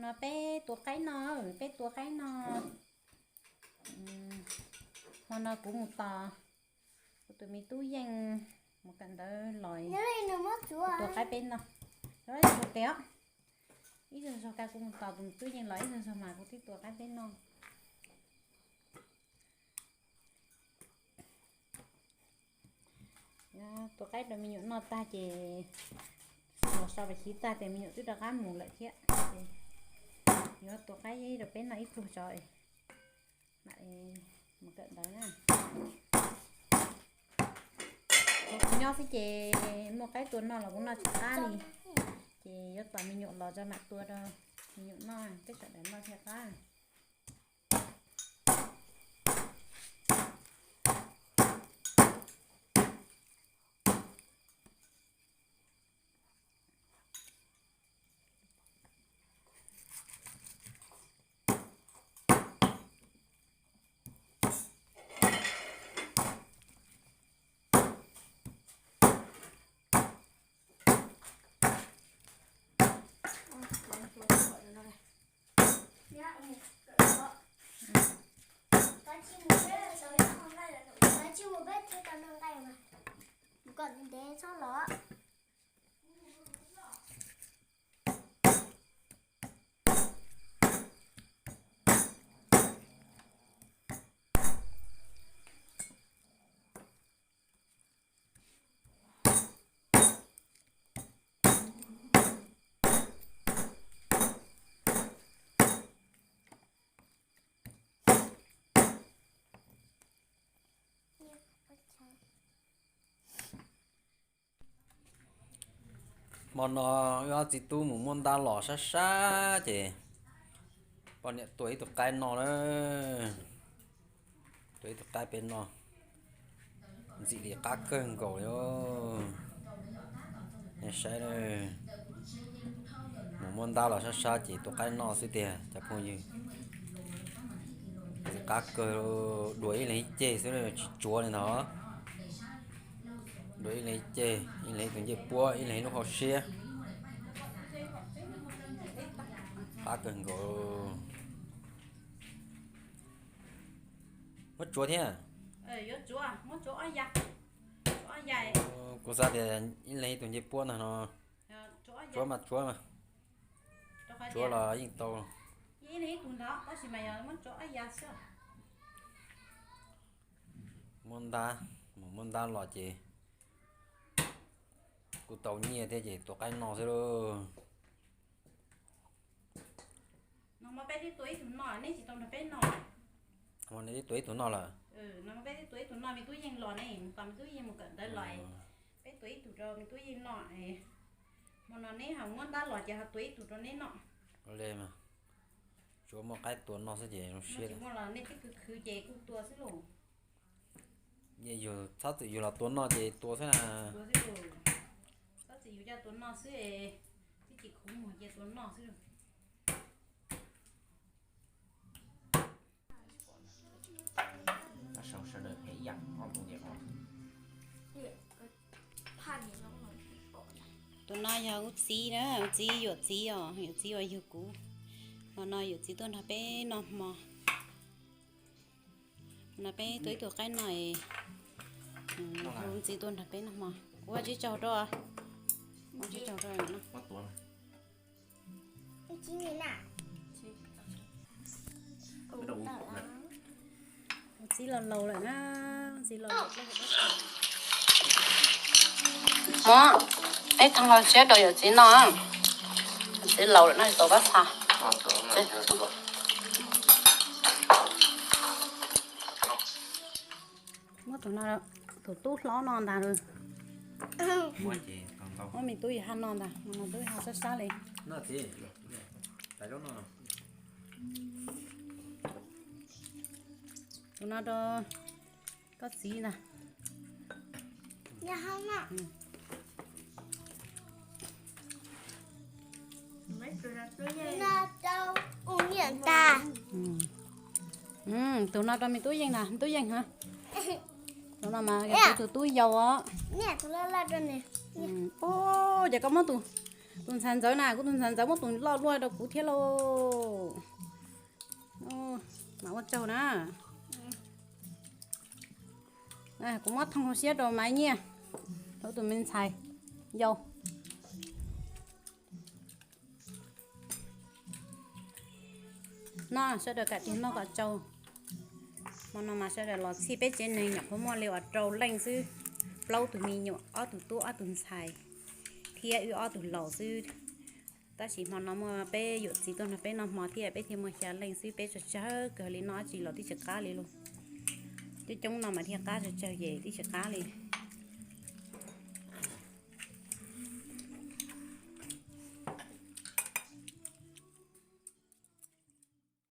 No peb tua qaib no, peb tua qaib no. Hmo no kuv mus tos kuv tus me tub Yeej mus kawm ntawv los, tua qaib peb no. Ib zaug zog ka kuv mus tos tus me tub Yeej los ib zaug zog mas kuv twb tua qaib peb no. Tua qaib rau me nyuam noj tag ces los so pas khiv tag ces me nyuam twb rov qab mus lawm thiab. Yuav tua qaib rau peb noj ib pluag tso mam mus kawm ntawv na. Kuv nyob xwb ces muaj qaib tua noj los kuv noj tsis qab li. Ces yuav tos me nyuam los tso mam tua rau me nyuam noj, peb sawv daws noj thiaj qab. Hmo no wb ob txiv tub mus muab ntab los sab sab ces poj niam tua ib tug qaib no na. Tua ib tug qaib peb no, ntxim li qab kawg nkaus li. Nej saib, mus muab ntab los sab sab ces tua qaib no xwb tiag cov phooj ywg. Ntxim qab kawg, dua ib leeg ib ceg xwb tsis tsuav li ntag. Dua ib leeg ib ceg, ib leeg ib tug ncej puab, ib leeg ib lub hauv siab. Qab kawg nkaus. Muab tsuav thiab. Kuv xav tias ib leeg ib tug ncej puab ntag no. Tsuav mas tsuav mas. Tsuav los yeej tau. Muab ntab, mus muab ntab los ces kuj tau nyiaj thiab ces tua qaib no xwb lauj. Hmo no peb twb tua ib tug no lawm. Peb tua ib tug no, me tub Yeej los ne, mus tos me tub Yeej mus kawm ntawv los, peb tua ib tug rau me tub Yeej noj. Hmo no neb ho muab ntab los ces ho tua ib tug rau neb noj. Tsuav muaj qaib tua noj xwb ces zoo siab. Tsis muaj los nej twb khwv khwv ces kuj tua xwb lauj. Yog txhob txwm yus los tua noj ces tua xwb na. Txhob txwm yus coj tua noj xwb, twb tsis khuv muag ces tua noj xwb lauj. Tus no yog kuv txiv na, kuv txiv yuam txiv os, yuam txiv uas yug kuv. Hmo no yuam txiv tuaj nrog peb noj hmo. Hmo no peb tua ib tug qaib no, kuv txiv tuaj nrog peb noj hmo. Ua tsis tsaug rau, ua tsis tsaug rau. Txiv laus laus lawm na, txiv laus. Muab ib thaj siab rau yawm txiv noj, yawm txiv laus lawm no tau pab xav. Muab tus no, tus tub hlob no ntag. Muab me tub yawg haj no ntag, no tub yawg haj sab sab li. Tus no rau koj txiv ntag. Tus no rau me tub Yeej ntag, me tub Yeej hov. Tus no mas yog kuv tus tub yau os. Ces koj muab tus Tus ntxhais ntxawm na, kuv tus ntxhais ntxawm muab tus loj luaj rau kuv thiab lauj. Mas ua tsaug na. Kuv muab thooj hauv siab rau Maiv Nyiaj, rau tus me ntxhais yau. Noj sawv daws, kam tiag noj kom tsau. Hmo no mas sawv daws los txhij peb tsev neeg nyuam qhuav muaj li uas rau leej xwb, plaub tug me nyuam, ob tug tub ob tug ntxhais, thiab wb ob tug laus xwb. Tab sis hmo no muaj peb yawm txiv tuaj nrog peb noj hmo thiab, peb thiaj muaj xya leej xwb, peb tsawg tsawg kawg li, noj dab tsi los twb tsis qab li lauj. Coob coob no mas thiaj qab, tsawg tsawg ces twb tsis qab li.